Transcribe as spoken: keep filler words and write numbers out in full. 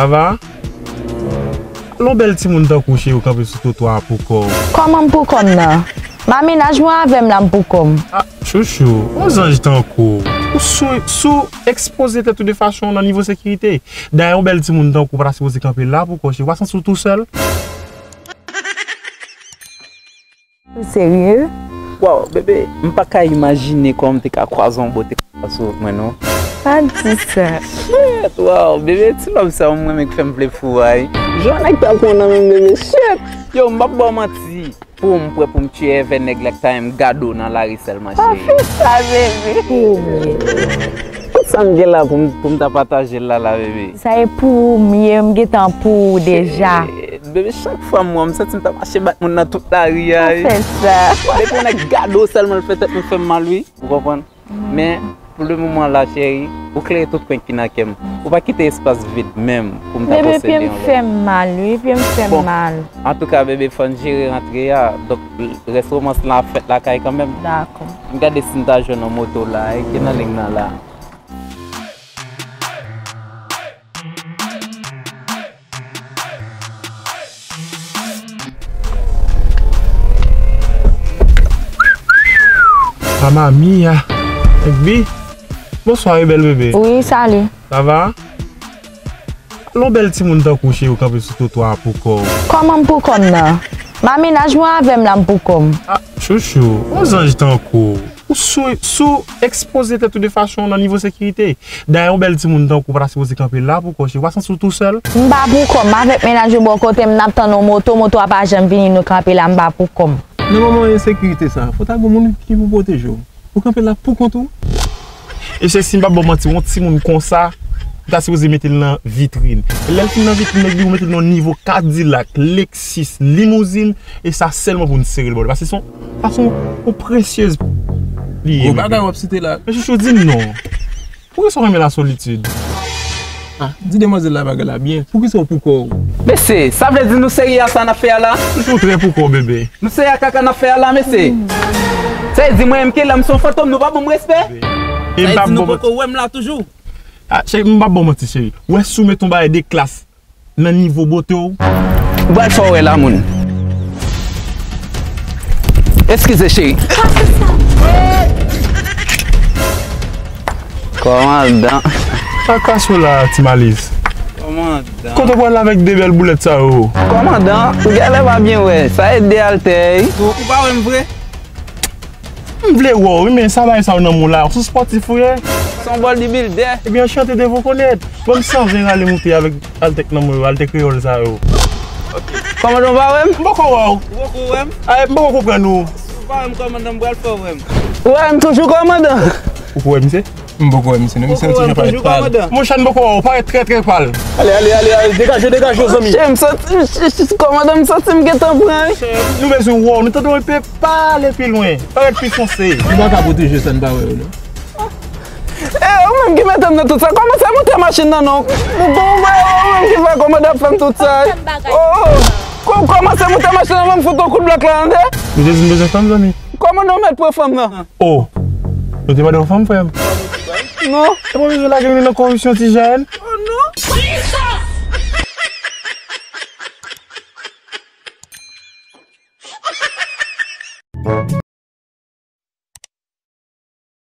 Sa va? Lè yon bèl timoun tankou w, cheri, w kanpe sou twotwa a pou kò w. Kòman m pou kò m nan? Ma, mennaj mwen avè m la, m pou kò m. Ah, chouchou, yon zanj tankou w. Ou sou, sou ekspoze tèt ou de fason nan nivo sekirite. Dayè, yon bèl timoun tankou w pa ta sipoze kanpe la pou kò w, cheri. W pa santi w tousèl? Ou serye? Waw, bebe, m pa ka imajine kòman m te ka kwaze yon bote konsa sou wout mwen, non. Pa di sa. Shit, waw, bebe, ti lòm sa, m renmen k fè m vle fou a wi. Jan nèg ta pran nan men m, bebe, shit. Yo, m p ap ba w manti. Pou m prè pou m tiye èvè nèg la k ta renmen gade w nan lari sèlman, cheri. Pa fè sa, bebe. Pou mwen. Tout sa m gen la pou m, pou m ta pataje l la, la, bebe. Sa e pou ou m ye, m gentan pou ou deja. Cheri, bebe, chak fwa m wè w, m santi m ta mache bat moun nan tout lari a, wi. Pa fè sa. Depi yon nèg gade w sèlman, l fè tèt mwen fè m mal, wi. Ou konprann? Men, pou le moman la, cheri, ou klere tout kwen ki nan kè m. Ou pa kite espas vid menm pou m ta posede yon lòt. Bebe, pye m fè m mal, wi, pye m fè m mal. Bon, antouka, bebe, fò n jere rantre a. Donk, rès romans lan ap fèt lakay kanmenm. Dakò. M gade si m ta jwenn yon moto la, e ki nan liy nan la. Mamma mia! Egbi? Bonswa, wi, bèl bebe. Wi, sali. Sa va? Lè yon bèl timoun tankou w, cheri, w kanpe sou twotwa a pou kò w. Kòman m pou kò m nan? Ma, mennaj mwen avè m la, m pou kò m. Ah, chouchou, yon zanj tankou w. Ou sou, sou ekspoze tèt ou de fason nan nivo sekirite. Dayè, yon bèl timoun tankou w pa ta sipoze kanpe la pou kò w, cheri. W pa santi w tousèl? M pa pou kò m, avèk mennaj ou bò kote m, n ap tann yon moto, moto a pa janm vini, nou kanpe la, m pa pou kò m. Nan moman ensekirite sa, fò ta gen moun ki pou pwoteje w. Ou kanpe la pou kont ou? E se si m p ap ba w manti, yon timoun konsa, m ta sipoze mete l nan vitrin. E lè l fin nan vitrin, nèg di ou mete l nan nivo Cadillac, Lexus, limouzin, e sa sèlman pou n sere l bò. Paske se yon, sa se yon, yon presyez li ye, gwo bagay w ap site la. Men chouchou, di m non. Poukisa w renmen lasolitid? Ah, di demwazèl la bagay la byen. Poukisa w pou kò w? Mesye, sa vle di nou serye a sa n ap fè a la? Chouchou, w trè pou kò w, bebe. Nou se a kaka n ap fè a la, mesye. Sa vle di mwen menm ki la, m se yon fantom, nou pa ban m respè? Sa vle di nou poko wè m la toujou? Ah, cheri, m p ap ba w manti, cheri. Ou wè si w met yon bagay de klas nan nivo bote w. Ou pral fè w wè la, moun. Eskize, cheri. Kòmandan. Sa k pase w la, Ti Malice? Kòmandan. Kote w pral avèk de bèl boulèt sa yo? Kòmandan, ou genlè pa byen wè. Sa e de altè, wi. Ou, ou pa wè m vre? M vle wè w, wi, men sa bagay sa yo nan men w la. Ou se spòtif ou ye? Se yon bodybuilder. Ebyen, anchante de vous connaître. Bon, m sanze rale moute avèk altè k nan men w yo, altè kreyòl sa yo. Kòmandan, ou pa wè m? M poko wè w. Ou poko wè m? Ay, m poko konprann ou. Si w pa wè m, kòmandan, m pral fè w wè m. Ou wè m toujou, kòmandan? Ou poko wè misye? M poko wè misye, non, misye yon ti jan parèt pal. Monchè, m poko wè w, parèt trè, trè pal. Ale, ale, ale, ale, degaje w, degaje w, zanmi. Chè, m santi, ch-, ch-, kòmandan, m santi m gentan pran, wi. Nou bezwen wè w, nou tande w epi pale pi lwen. Parèt pi fonse. Nou pa ka pwoteje sa n pa wè yo, non. E, ou menm ki mete m nan tout sa, kòmanse moute machin nan, non. Ou, ou, ou, ou menm ki fè kòmandan ap fè m tout sa. Oh, oh. Kò-, kòmanse moute machin nan, ban m fout yon kout blòk la, tande? Misye di m bezwen fanm, zanmi. Kòmandan, ou mèt pran fanm nan. Oh, nou te mande yon fanm, frè m? Non. E pa bezwen lage nou nan koripsyon, ti jèn.